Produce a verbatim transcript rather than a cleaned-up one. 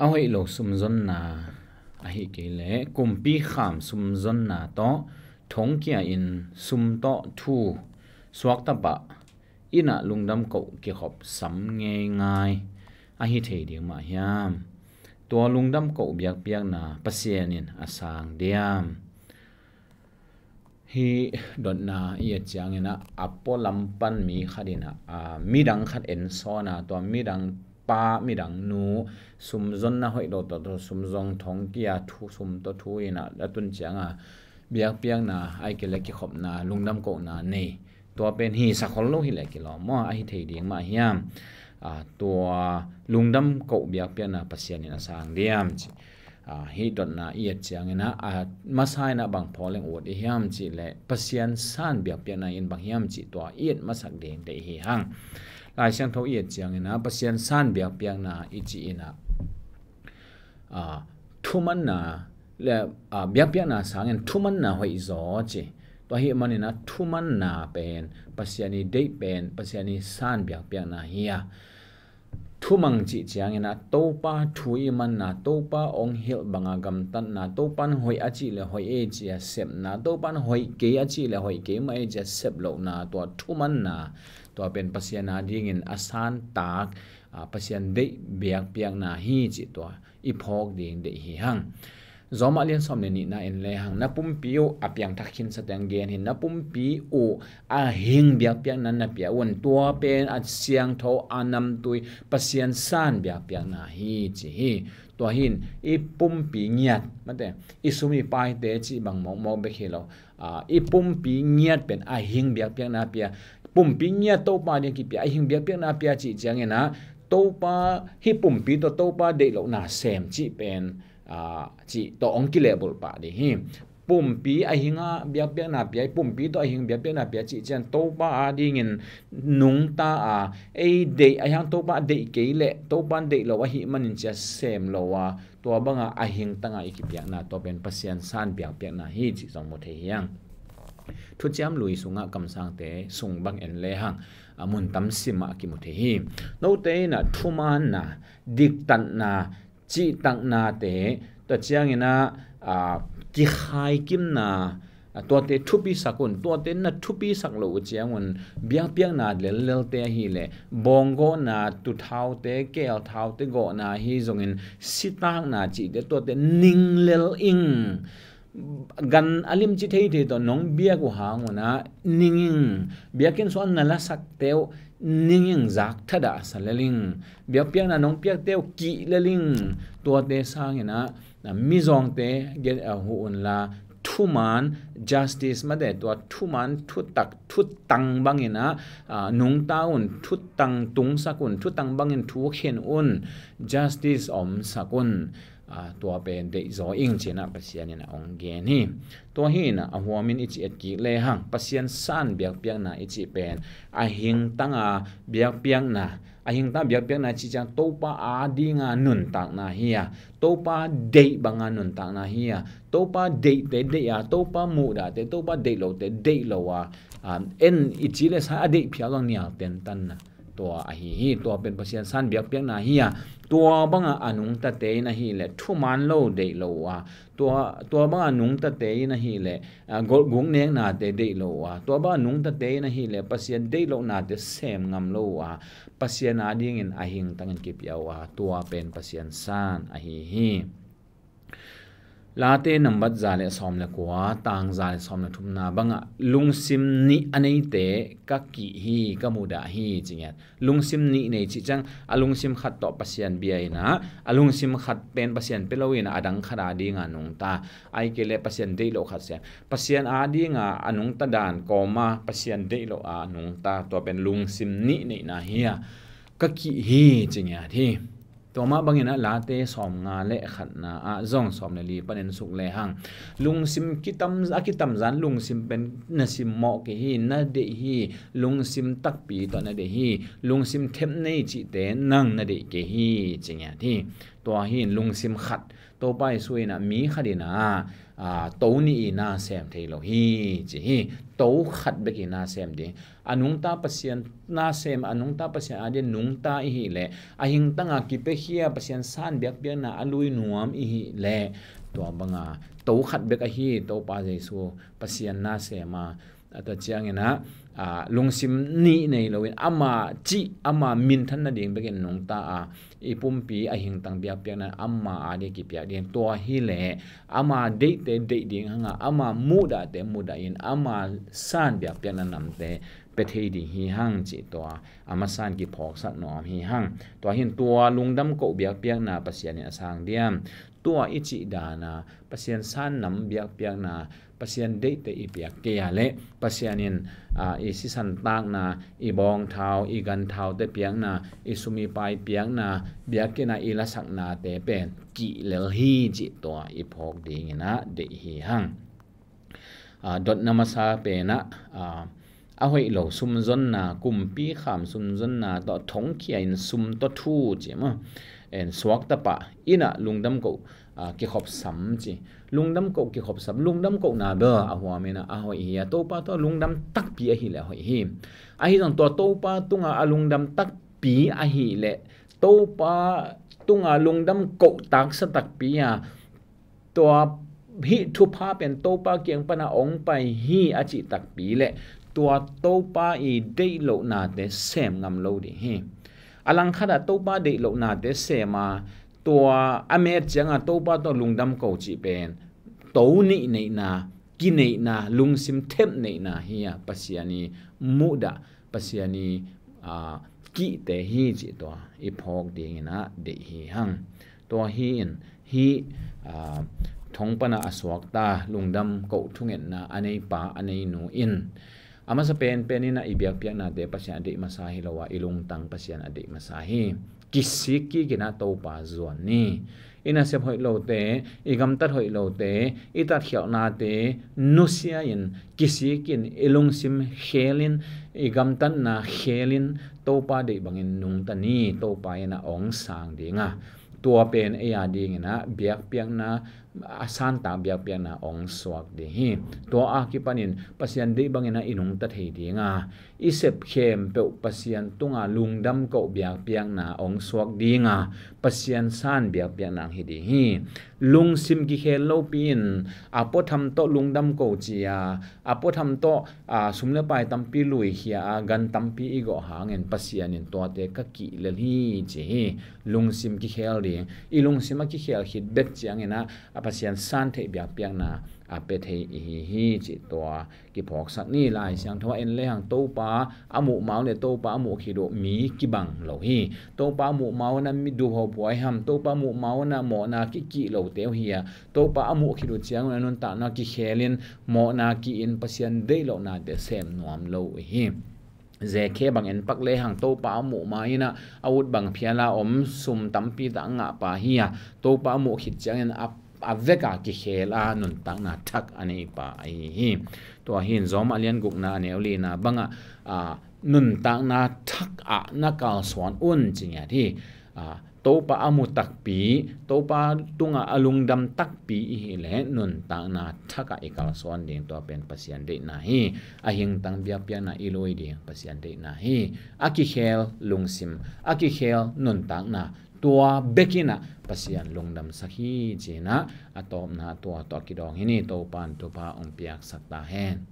A hoih lo sumzonna ahi kei leh kumpi kham sumzonna tawh thongkia in sum tawh thu suakta pah in ah lungdam koh kikhop sam ngeingai ahi thei ding mah hiam? Tua lungdam koh biakpiakna Pasian in a sang diam? Hih dotna i et ciangin ah a pualam pan mi khat in ah, a, midang khat en sawn a, tua midang pa midang nu sumzonna hoih lo tawh, tawh sumzong thongkia thu sum tawh thu in ah a tun ciang a biakpiakna ahi kei leh kikhopna lungdam kohna nei. Tua pen hi sakhol lo hi leh kilawm maw, ahi thei ding mah hiam? A, tua lungdam koh biakpiakna Pasian in a sang diam ci. A, hih dotna i et ciangin ah, a, masa in ah bang phaw leng ut i hiam cih leh Pasian san biakpiakna in bang hiam cih tua i et masak ding deih hi hang. Lai Siangtho i et ciangin ah Pasian san biakpiakna i cih in ah, a, thumanna le, a, biakpiakna sangin thumanna hoih zaw ci. Tua ahih manin ah thumanna pen Pasian i deih pen, Pasian i san biakpiakna hi a, thumang cih ciangin ah Topa thu i manna, Topa ong hilh banga gamtatna, Topan hoih a cih le hoih ei ci a sepna, Topan hoih kei a cih le hoih kei mah ei ci a sep lohna, tua thumanna, tua pen Pasian a dingin a santak, a, Pasian deih biakpiakna hi cih tua i phawk ding deih hi hang. Rom mah lian sawm le nihna en le hang, na pumpi uh a piangthak khinsa teng gen hi, na pumpi uh a hing biakpiakna na pia un, tua pen a siangtho a namtui Pasian san biakpiakna hi ci hi. Tua hin i pumpi ngiat, mate, i sum i paite cih bang mawkmawk bek hi lo. A, i pumpi ngiat pen a hing biakpiakna pia, pumpi ngiat Topa ding kipia a hing biakpiakna pia cih ciangin ah Topa, hih pumpi tawh Topa deih lohna sem cih pen, a, cih tawh ong kilehbulh pah ding hi. Pumpi a hing a biakpiakna pia, pumpi tawh a hing biakpiakna pia cih ciang Topa a dingin nungta a, ei deih a hiang Topa a deih kei leh Topa deih lo ahih manin ci a sem lo a, tua banga a hing tanga i kipiakna, tua pen Pasian san biakpiakna hi cih zong mu thei hi hang. Thuciam Lui sungah kamsangte sung bang en le hang, a, mun tam simah kimu thei hi. Note in ah thumanna, diktatna, cihtaknate, tua ciangin ah, a, kikhaikimna, a, tuate thupisak un, tuate na thupisak loh uh ciangun biakpiakna lellelte ahileh, bawng gawhna, tuthaute, keelthaute gawhna ahi zongin sitakna cihte tuate ninglel ing. Gan a limci theithei tawh nong biak uh hang un ah ning ing. Biakinn sungah na lasakte uh ning ing, zak thadah sa lel ing. Biakpiakna nong piakte uh kih lel ing. Tuate sangin ah, a, mizawngte gen, a, huh unla, thuman, justice mate, tua thuman thutak thutang bangin ah, a, nungta un, thutang tungsak un, thutang bangin thukhen un, justice omsak un. A, tua pen deihzaw ing ci-in ah Pasian in ah ong gen hi. Tua hi in ah a huamin i ci et kik le hang, Pasian san biakpiakna i cih pen a hingtanga biakpiakna, a hingtanga biakpiakna cih ciang Topa a dinga nuntakna hi a, Topa deih banga nuntakna hi a, Topa deihte deih a, Topa muhdahte, Topa deih lote deih lo a, a, en i ci le sa a deih phial zong nial tentanna. Tua ahi hi, tua pen Pasian san biakpiakna hi a, tua banga a nungtate in ahileh thuman lo deih lo uh a, tua, tua banga nungtate in ahileh, a, golhguk neknate deih lo uh a, tua banga nungtate in ahileh Pasian deih lohnate sem ngam lo uh a, Pasian a dingin a hingtangin kipia uh a, tua pen Pasian san ahi hi. Late nambat za le sawm le kua, tang za le sawm le thumna bangah lungsim nih a neite ka kih hi, ka mudah hi, ci ngiat. Lungsim nih nei cih ciang a lungsim khat tawh Pasian bia in ah, a lungsim khat pen Pasian pia lo in ah a dang khat a dinga nungta. Ahih kei leh Pasian deih loh khat sem. Pasian a dinga a nungta dan kawma Pasian deih loh a nungta, tua pen lungsim nih neihna hi a, ka kih hi, ci ngiat hi. Tua mah bangin ah Late sawmnga le khatna ah zong sawm le li panin suk le hang, lungsim kitam, a kitamzan lungsim pen na simmawh kei hi, na deih hi, lungsim takpi tawh na deih hi, lungsim thep nei cihte nang na deih kei hi, ci ngiat hi. Tua hi in lungsim khat, Topa Jesu in ah mi khat in ah, a, to nih i na sem thei lo hi, ci hi. To khat bek i na sem ding. A nungta Pasian na sem, a nungta Pasian a dia nungta i hih leh, a hingtang a kipiakhia Pasian san biakpiakna a lui nuam i hih leh, tua bang a to khat bek ahi Topa Jesu Pasian na sem a, a tua ciangin ah, a, lungsim nih nei lo in ama cih, ama minthan nading bekin nungta a, i pumpi a hingtang biakpiakna ama a dia kipiak ding. Tua hi leh ama deihte deih ding hang a, ama muhdahte muhdah in ama san biakpiakna namte pia thei ding hi hang, cih tua a masa in kiphawksak nuam hi hang. Tua hi in tua lungdam koh biakpiakna Pasian in a sang diam? Tua i cih dan a Pasian san nam biakpiakna, Pasian deihte i piak kei a leh Pasian in, a, i sisan takna, i bawngthau, i ganthaute piakna, i sum i pai piakna, biakinn a i lasaknate pen kihlel hi, cih tua i phawk dingin ah deih hi hang. A, dotna masa pen ah, a, a hoih lo sumzonna, kumpi kham sumzonna tawh thongkhia in sum tawh thu ci maw. En suakta pah in ah lungdam koh, a, kikhopsam ci. Lungdam koh kikhopsam, lungdam kohna bel a huam in ah a hoih hi a, Topa tawh lungdam takpi ahih leh a hoih hi. Ahi zong tua Topa tungah a lungdam takpi ahih leh, Topa tungah lungdam koh taksa takpi a, tua hih thupha pen Topa kiang pana ong pai hi a cih takpi leh, tua Topa i deih lohnate sem ngam lo ding hi. A langkhat ah Topa deih lohnate sem a, tua a met ciang a Topa tawh lungdam koh cih pen to nih neihna, kineihna, lungsim thep neihna hi a, Pasian i muhdah, Pasian i, a, kihte hi cih tua i phawk dingin ah deih hi hang. Tua hi in hih, a, thong pana a suakta lungdam koh thungetna a neipa a neinu in a masa penpen in ah i biakpiaknate Pasian a deih masa hi lo a, i lungtang Pasian a deih masa hi. Kisik kik in ah Topa zuan ni. I nasep hoih lote, i gamtat hoih lote, i tatkhialhnate nusia in, kisik in, i lungsim khel in, i gamtatna khel in, Topa deih bangin nungta ni. Topa in ah ong sang ding a, tua pen ei a dingin ah biakpiakna, a santak biakpiakna ong suak ding hi. Tua a kipanin Pasian deih bangin ah i nungta thei ding a, i sep khempeuh Pasian tunga lungdam koh biakpiakna ong suak ding a, Pasian san biakpiakna hi ding hi. Lungsim kikhel lopi in a puatham tawh lungdam koh ci a, a puatham tawh, a, sum le pai tampi luikhia a, gan tampi i gawh hangin Pasian in tuate ka kihlel hi ci hi. Lungsim kikhel ding, i lungsim a kikhel khit bek ciangin ah a Pasian san theih biakpiakna a pia thei i hi hi cih tua kiphawksak ni. Lai Siangtho ah en lehang Topa a muh ma uh le Topa a muh khit uh mi kibang lo hi. Topa a muh ma un ah mi duhophuai ham, Topa a muh ma un ah mawhna kikih lote uh hi a, Topa a muh khit uh ciangun a nuntakna kikhel in mawhna kih in Pasian deih lohnate sem nuam lo uh hi. Zekhe bang en pak lehang Topa a muh ma in ah a ut bang phial a om, sum tampi tak a ngahpa hi a, Topa a muh khit ciangin a, a vek a kikhel a nuntakna thak a neipa ahi hi. Tua hi in Rom a lian gukna a neu lina bangah, a, nuntakna thak ah na kalsuan un ci ngiat hi. A, Topa a mu takpi, Topa tungah a lungdam takpi i hih leh nuntakna thak ah i kalsuan ding, tua pen Pasian deihna hi. A hingtang biakpiakna i lui ding Pasian deihna hi. A kikhel lungsim, a kikhel nuntakna, tua bek in ah Pasian lungdamsak hi ci-in ah a tawpna tua tawh a kidawng hi ni. Topa in thupha hong piaksak ta hen.